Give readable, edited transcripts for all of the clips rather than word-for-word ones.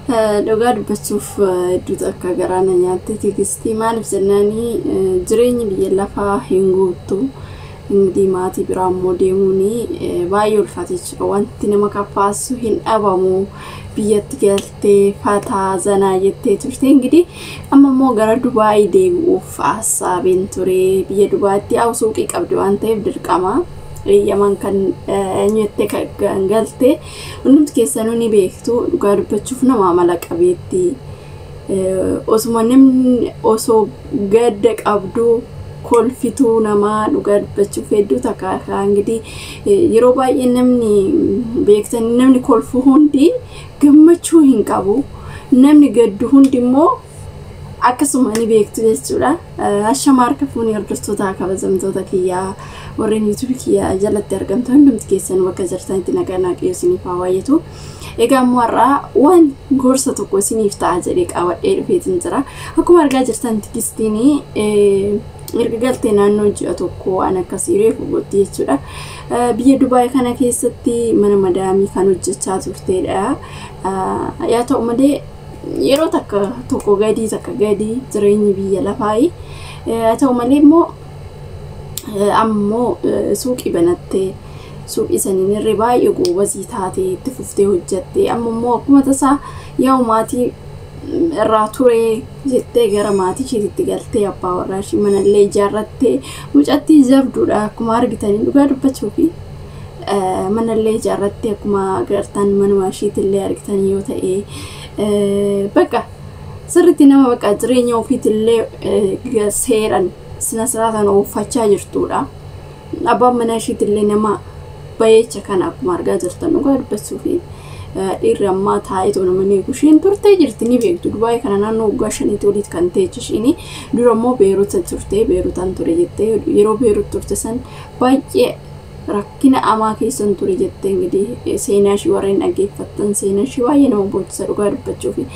Dhugaa dubbachuuf hedduutu akka garaa na nyaatte Tigistii. Maaliif jennaanii, jireenyi biyya lafaa hin guuttu. Ingi maatii biraa immoo deemuun baay'ee ulfaata jechuudha. Wanti nama kaffaasu hin dhabamu. Biyyatti galtee fataa zanaa jettee turte. Ingi amma immoo gara Dubaayii deebi'uuf hassaabeen ture. Biyya Dubaayitti haa suuqii qabdi waan ta'eef dirqama. Eeyyaman kan eenyutti kan galte hundumti keessanuu ni beektu. Dhugaa dubbachuuf nama amala qabeetti, osuma namni osoo gadda qabdu kolfituu namaa. Dhugaa dubbachuuf hedduu takka ingi yeroo baay'ee namni beektanii, namni kolfu hundi gammachuu hin qabu, namni gaddu hundi immoo akkasuma ni beektu jechuudha. Ashama harka fuunii, hordoftoota kabajamtoota kiyyaa, warreen YouTubeii kiyyaa jalatti argamtu hundumti keessan, bakka jirtanitti nagaa Waaqayyoo isiniif haa baay'atu. Egaa immoo har'aa waan gorsa tokko isiniif ta'a jedhee qabadhee dhufeetiin jira. Akkuma argaa jirtan, Tigistiin erga galtee naannoo ji'a 1 waan akkasii reefu gootti jechuudha. Biyya Dubaay kana keessatti mana madaamii kan hojjechaa turtedha. Yaa ta'u malee, yeroo takka tokko gadii takka gadii jireenyi biyya lafaayi. Haa ta'u malee immoo ammoo suuqii banattee, suuqii saniin irree baay'ee goobazii taatee itti fuftee hojjattee, amma immoo akkuma tasaa yaa'u maatii irraa turee jettee gara maatii isheetitti galtee, abbaa warraa ishii manallee ijaarrattee. Mucattii jabduudha akkuma argitanii. Dhugaa dubbachuu fi manallee ijaarrattee, akkuma agartan manuma isheetillee argitanii yoo ta'e, bakka sirriitti nama bakka jireenya ofiitillee seeran sina siraataan ooffachaa jirtudha. Abbaan mana isheetillee nama bayeecha kana akkuma argaa jirtan. Dhugaa dubbachuu fi dhiirri ammaa taa'ee nama eegu. Isheen turtee jirti, ni beektu. Dubaayii kana naannoo waggaa 5tti olitti kan ta'e isheen. Dura immoo Beerut turte, Beerutaan ture jettee. Yeroo Beerut turte san baay'ee rakkina amaa keessan ture jettee. Ingidihi seenaa ishii warreen dhaggeeffattan, seenaa ishii baay'ee nama boonsa. Dhugaa dubbachuu fi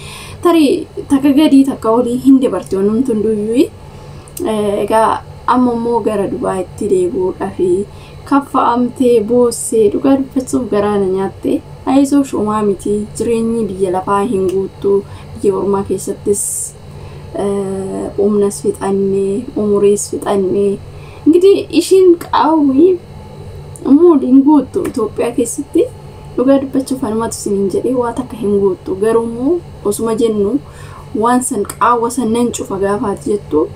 tarii takka gadii takka olii hin dabarte wanumti hunduyyuu. Egaa amma immoo gara Dubaayitti deebi'uudhaaf kaffa'amtee boossee, dhugaa dubbachuuf garaa na nyaatte. Ayizoo, shomaa miti, jireenyi biyya lafaa hin guuttu. Biyya ormaa keessattis humnas fixannee, umuriis fixannee. Ingidihi ishiin qaawwii immoo hin guuttu Itoophiyaa keessatti. Dhugaa dubbachuuf anumatu isiniin jedhee, waa takka hin guuttu. Garuu immoo osuma jennu, waan san qaawwa san nan cufa gaafaati jettu,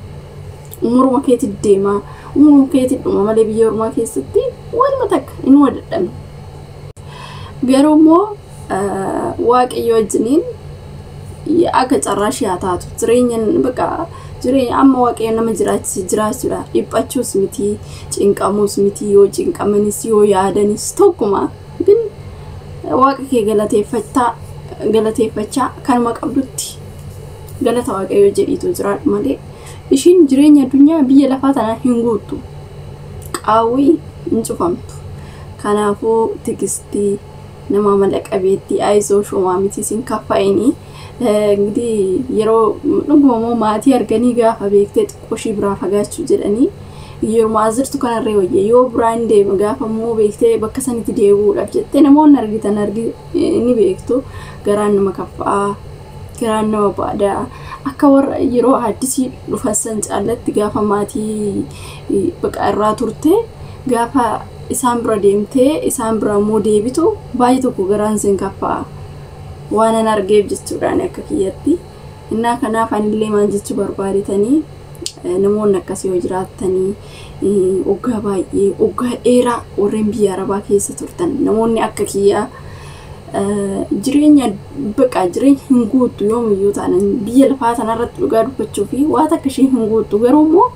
umuruma keetti deema, umuruma keetti dhuma malee biyya ormaa keessatti waanuma takka inuma dadhabne. Garuu immoo Waaqayyo wajjiniin akka carraa ishee haa taatu. Jireenya bakka jireenya amma Waaqayyo nama jiraachise jiraachuudha. Dhiphachuus miti, cinqamuus miti. Yoo cinqamanis yoo yaadanis tokkuma ግን Waaqa kee galateeffachaa galateeffachaa, kanuma qabdutti galata Waaqayyo jedhiitu jiraadhu malee, ishiin jireenya addunyaa biyya lafaa tanaa hin guuttu, qaawwii hin cufamtu. Kanaafuu Tigistii, nama amala qabeettii, ayizoo, shomaa miti, isin kaffa'inii. Ingidihi yeroo dhuguma immoo maatii arganii gaafa beektee xiqqoo ishii biraa fagaachuu jedhanii, yeroo as jirtu kanarree wayya. Yoo biraan deema gaafa immoo beektee bakka sanitti deebi'uudhaaf jettee, namoonni argitan argi ni beektu, garaan nama kaffa'aa, garaan nama baadaa. Akka warra yeroo addisii dhufan san caallatti, gaafa maatii bakka irraa turte, gaafa isaan bira deemtee isaan bira immoo deebitu, baay'ee tokko garaan sin kaffa'a waan an argeef jechuudhaan akka kiyyatti. Innaa kanaaf anillee maal jechuu barbaadetanii, namoonni akkasii yoo jiraattanii, waggaa baay'ee, waggaa dheeraa warreen biyya arabaa keessa turtan, namoonni akka kiyyaa, jireenya bakka jireenya hin guuttu yoomiyyuu taanan biyya lafaa tanarratti. Dhugaa dubbachuu fi waa takka ishee hin guuttu. Garuu immoo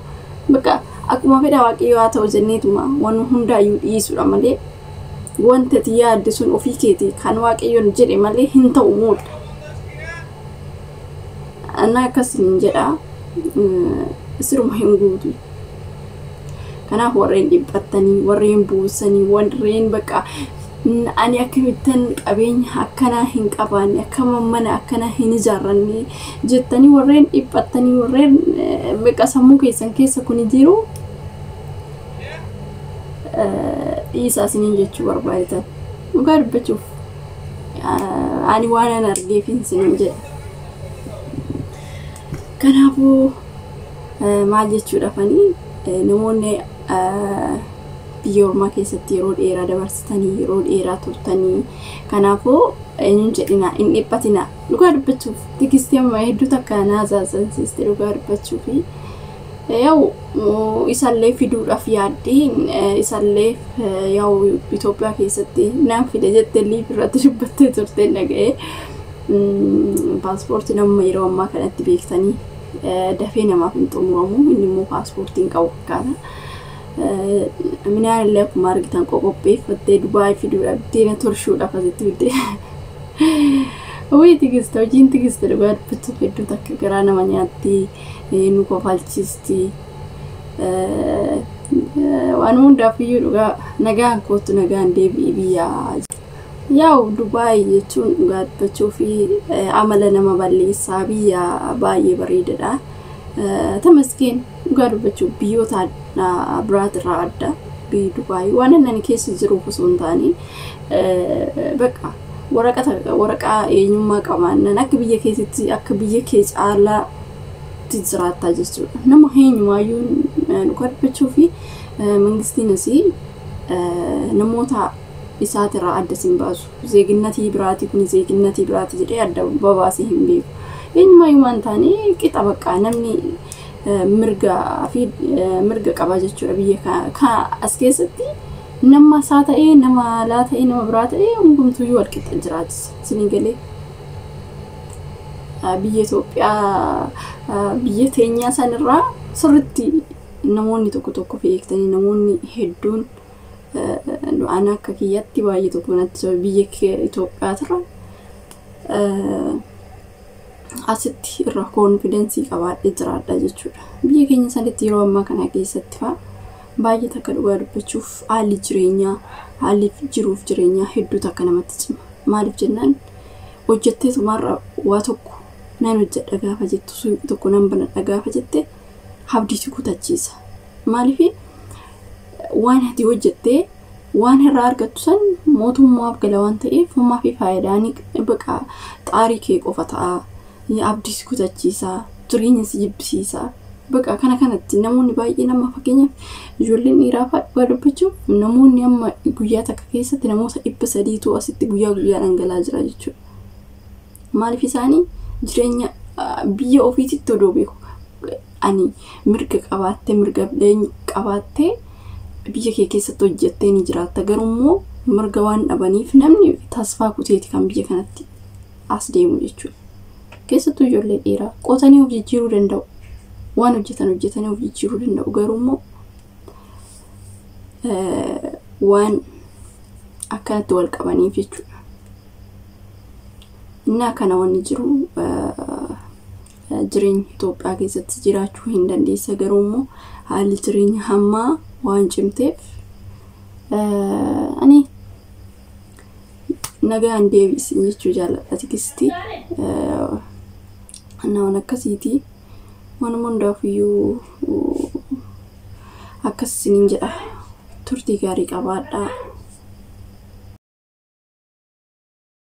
bakka akkuma fedha Waaqayyoo haa ta'u jenneetuma waan hundaayyuu dhiisuudha malee, wanta ati yaadde sun ofii keeti kan Waaqayyoon jedhe malee hin ta'u muuda. Anna akkasiin jedha, siruma hin guutu. Kanaaf warreen dhiphattanii, warreen buusanii, warreen bakka ani akkamittan qabeenya akkanaa hin qabaanne, akkama mana akkanaa hin ijaarranne jettanii, warreen dhiphattanii, warreen bakka sammuu keessan keessa kuni jiru, dhiisaa isiniin jechuu barbaadetan. Dhugaa dubbachuuf Ani waan an argeef isiniin jedha. Kanaafuu maal jechuudhaafanii, namoonni biyya ormaa keessatti yeroo dheeraa dabarsitanii, yeroo dheeraa turtanii, kanaafuu eenyuun jedhina, hin dhiphatina. Dhugaa dubbachuuf Tigistii amma hedduu takka na azaazansiiste. Dhugaa dubbachuuf yaa'u isallee fiduudhaaf yaaddii, isallee yaa'u Itoophiyaa keessatti naan fide jettee liif irratti dubbattee turte dhaga'ee. Paaspoortiin amma yeroo ammaa kanatti beektanii dafee namaaf hin xumuramu, inni immoo paaspoortiin qabu fakkaata. Minaan illee akkuma argitan qoqopheeffattee Dubaay fiduudhaaf deena torshuudhaaf asitti fidde. Hojii Tigiste, hojiin Tigiste dhugaa dubbachuuf hedduu takka garaa nama nyaatti, nu kofalchiisti. Waan hundaaf iyyuu dhugaa nagaan kootu, nagaan deebi'i biyya. Yaa'u Dubaay jechuun dhugaa dubbachuu fi amala nama balleessaa, biyya baay'ee bareedadha. Tamaskeen dhugaa dubbachuuf biyyoota biraatirraa adda biyyi Dubaay. Waan ani keessa jiruuf osoo hin taane, bakka waraqaa eenyummaa qabaannan akka biyya keessatti, akka biyya kee caalaatti jiraattaa jechuudha. Nama eenyumaayyuu dhugaa dubbachuu fi mangistiin asii namoota isaatirraa adda sin baasu. Zeeginnatii biraati kun, zeeginnatii biraati jedhee adda babaasee hin beeku. Eenyumaayyuu waan taane qixa baqqaa namni mirga fi mirga qaba jechuudha. Biyya as keessatti nama isaa ta'ee, nama alaa ta'ee, nama biraa ta'ee, hundumtuyyuu wal qixa jiraachisa. Isinii galee? Biyya Itoophiyaa, biyya teenyaa sanirraa sirriitti namoonni tokko tokko feektanii, namoonni hedduun an akka kiyyatti baay'ee tokko natti biyya Itoophiyaatirra asitti irra koonfidensii qabaadhee jiraadha jechuudha. Biyya keenya sanitti yeroo ammaa kana keessatti fa'a baay'ee takka dhugaa dubbachuuf haalli jireenyaa, haalli jiruuf jireenyaa hedduu takka namatti cima. Maaliif jennaan, hojjettee tumarra waa tokko nan hojjedha gaafa jettu, suuqii tokko nan banadha gaafa jette, abdiitu kutachiisa. Maaliif, waan ati hojjettee waan irraa argattu san mootummaaf gala waan ta'eef, homaa fi faayidaan baqa xaarii kee qofa ta'a. Abdiis kutachiisa, jireenya si jibbisiisa. Baqa kana kanatti namoonni baay'een amma fakkeenyaaf ijoolleen dhiiraa fa'aa, dhugaa dubbachuuf namoonni amma guyyaa takka keessatti namoota 300tu asitti guyyaa guyyaadhaan galaa jira jechuudha. Maaliif, isaanii jireenya biyya ofiititti odoo beeku, ani mirga qabaattee, mirga qabaattee biyya kee keessatti hojjettee ni jiraatta, garuu mirga waan dhabaniif namni tasfaa kuteeti kan biyya kanatti as deemu jechuudha. Keessattuu ijoollee dhiiraa qotanii of jijjiiruu danda'u. Waan hojjetan hojjetanii of jijjiiruu danda'u, garuu immoo waan akkanatti wal qabaniif jechuudha. Innaa kana wanni jiru, jireenya Itoophiyaa keessatti jiraachuu hin dandeessa, garuu immoo haalli jireenya hammaa waan cimteef ani nagaan deebisi jechuu jaalladha Tigistii. Waan akkasiiti. Waanuma hundaafiyyuu akkas isiniin jedha. Turtii gaarii qabaadhaa.